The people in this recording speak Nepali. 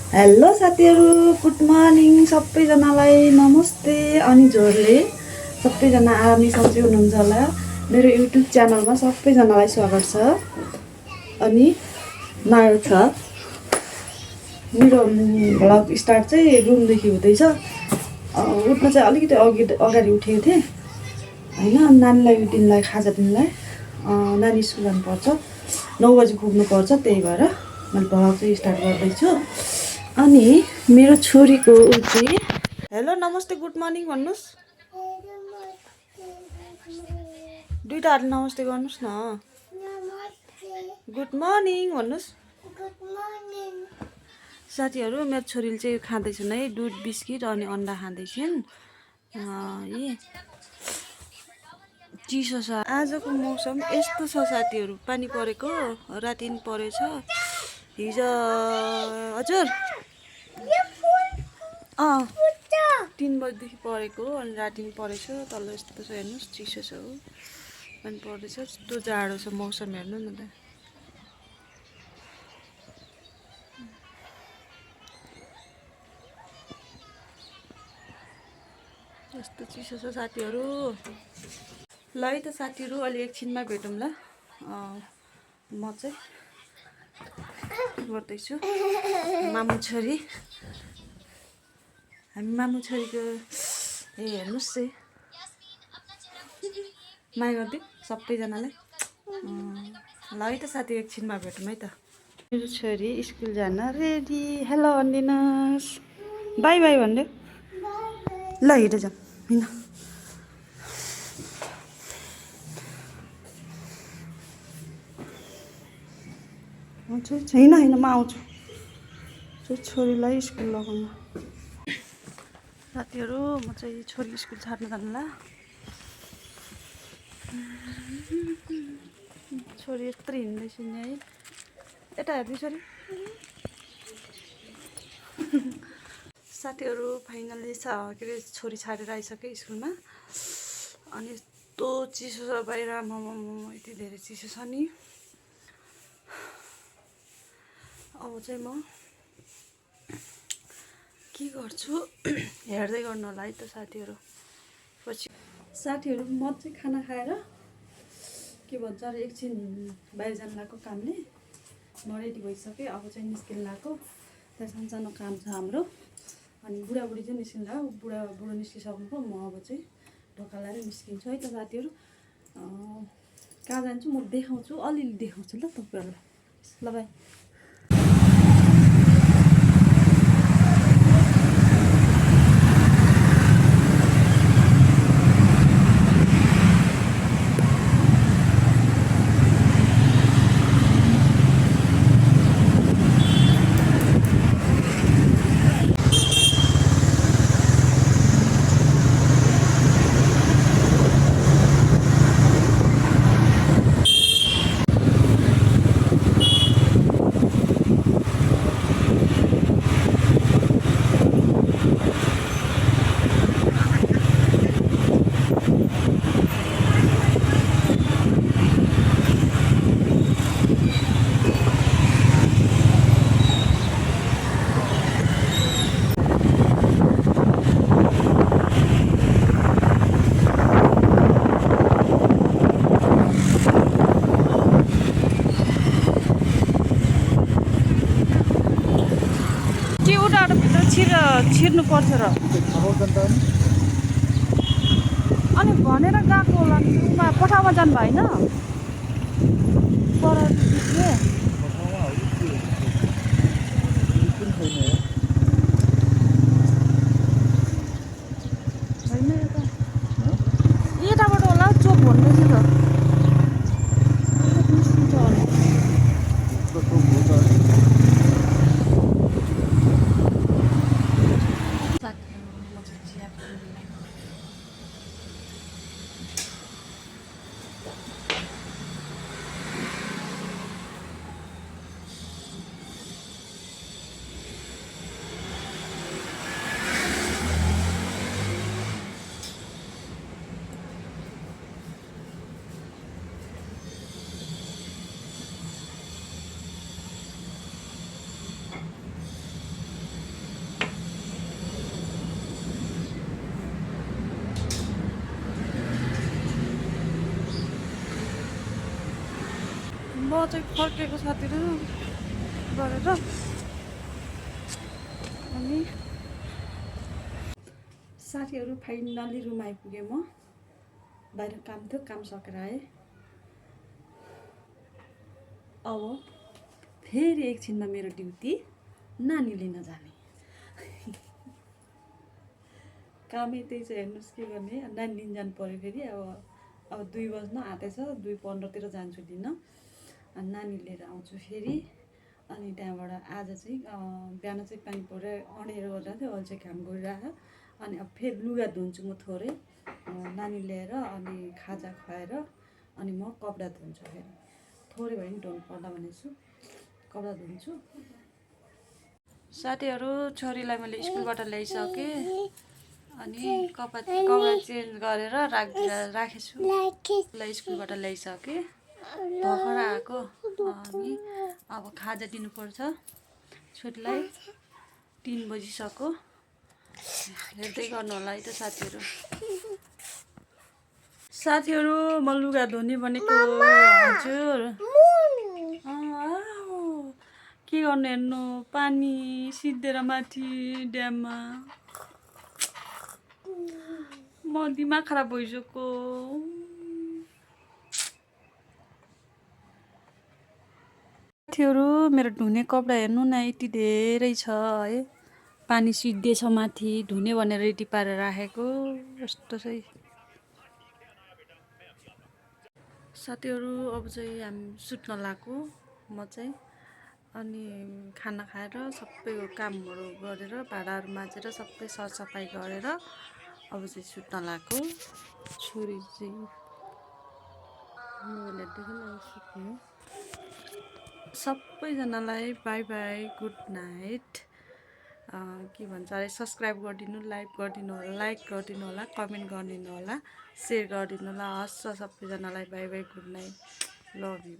हेलो साथीहरू, गुड मर्निङ सबैजनालाई। नमस्ते। अनि जोरले सबैजना आर्मी सन्चै हुनुहुन्छ होला। मेरो युट्युब च्यानलमा सबैजनालाई स्वागत छ। अनि नयाँ छ मेरो भ्लग स्टार्ट चाहिँ रुमदेखि हुँदैछ। उठ्न चाहिँ अलिकति अगाडि उठेको थिएँ होइन, नानीलाई दिनलाई खाजा दिनलाई। नानी स्कुल जानुपर्छ, 9 बजी पुग्नुपर्छ, त्यही भएर मैले भ्लग चाहिँ स्टार्ट गर्दैछु। अनि मेरो छोरीको चाहिँ हेलो नमस्ते गुड मर्निङ भन्नुहोस्। दुईवटा हातले नमस्ते गर्नुहोस् न। गुड मर्निङ भन्नुहोस्। साथीहरू, मेरो छोरीले चाहिँ खाँदैछन् है, दुध बिस्किट अनि अन्डा खाँदैछन्। चिसो छ आजको मौसम, यस्तो छ साथीहरू। पानी परेको, राति पनि परेछ हिजो। हजुर 3 बजीदेखि परेको अनि राति पनि परेछ। तल यस्तो छ हेर्नुहोस्, चिसो छ हो, अनि परेछ। यस्तो जाडो छ मौसम, हेर्नु न त। यस्तो चिसो छ साथीहरू। ल है त साथीहरू, अलि एकछिनमा भेटौँ ल। म चाहिँ गर्दैछु मामु छोरी। हामी मामु छोरीको हेर्नुहोस् चाहिँ माया गरिदिउँ सबैजनालाई। ल है त साथी, एकछिनमा भेटौँ है त। मेरो छोरी स्कुल जान रेडी। हेलो भनिदिनुहोस्, बाई बाई भन्दै। ल हिँड जाऊँ, हिँड। हिँड हिँड, म आउँछु छोरीलाई स्कुल लगाउन। साथीहरू, म चाहिँ छोरी स्कुल छाड्न जानुला। छोरी यत्रो हिँड्दैछु नि है। यता हेर्नु छोरी। साथीहरू, फाइनली के अरे छोरी छाडेर आइसकेँ स्कुलमा। अनि यस्तो चिसो छ बाहिर, मम यति धेरै चिसो छ नि। अब चाहिँ म के गर्छु हेर्दै गर्नु होला है त साथीहरू। पछि साथीहरू, म चाहिँ खाना खाएर के भन्छ अरे एकछिन बाहिर जानु लागेको कामले। म रेडी भइसकेँ, अब चाहिँ निस्किनु लागेको। त्यहाँ सानसानो काम छ हाम्रो। अनि बुढाबुढी चाहिँ निस्किनु लाग्यो, बुढो निस्किसक्नुभयो। म अब चाहिँ ढोका लाएर निस्किन्छु है त साथीहरू। कहाँ जान्छु म देखाउँछु, अलिअलि देखाउँछु ल तपाईँहरूलाई। ल बाई। छिर्नु पर्छ र अनि भनेर गएको होला नि। पठाउमा जानु भएन पर होइन, यताबाट होला चोक भन्दैछ त। चाहिँ फर्केको साथीहरू गरेर अनि साथीहरू फाइनली रुम आइपुगेँ म। बाहिर काम थियो, काम सकेर आएँ। अब फेरि एकछिनमा मेरो ड्युटी नानी लिन जाने। कामै त्यही छ, हेर्नुहोस् के गर्ने, नानी लिन जानु पऱ्यो फेरि। अब 2 बज्न आँटेछ, 2:15 जान्छु लिन। अनि नानी लिएर आउँछु फेरि। अनि त्यहाँबाट आज चाहिँ बिहान चाहिँ पानी परेर अँडेर गरिरहेको थियो, अहिले चाहिँ काम गरिरहेको। अनि अब फेरि लुगा धुन्छु म थोरै, नानी ल्याएर अनि खाजा खुवाएर अनि म कपडा धुन्छु। फेरि थोरै भए पनि धुनु पर्ला भनेछु, कपडा धुन्छु। साथीहरू छोरीलाई मैले स्कुलबाट ल्याइसकेँ अनि कपडा चेन्ज गरेर राखेछु। उसलाई स्कुलबाट ल्याइसकेँ, भर्खर आएको। अनि अब खाजा दिनुपर्छ छोरीलाई, 3 बजिसक्यो। हेर्दै गर्नु होला है त साथीहरू। साथीहरू म लुगा धुने भनेको हजुर के गर्नु, हेर्नु पानी सिद्धेर माथि ड्याममा। म दिमाग खराब भइसक्यो। साथीहरू मेरो धुने कपडा हेर्नु न, यति धेरै छ है। पानी सिद्धेछ माथि, धुने भनेर रेडी पारेर राखेको यस्तो चाहिँ। साथीहरू अब चाहिँ हामी सुत्न लाग्यो म चाहिँ। अनि खाना खाएर सबैको कामहरू गरेर भाँडाहरू माझेर सबै सरसफाइ गरेर अब चाहिँ सुत्न लाग्यो। छोरी चाहिँ मोबाइल हेर्दै सुत्नु। सबैजनालाई बाई बाई, गुड नाइट। के भन्छ अरे, सब्सक्राइब गरिदिनु, लाइक गरिदिनु होला, कमेन्ट गरिदिनु होला, सेयर गरिदिनु होला। हस् सबैजनालाई by by, good night, love you.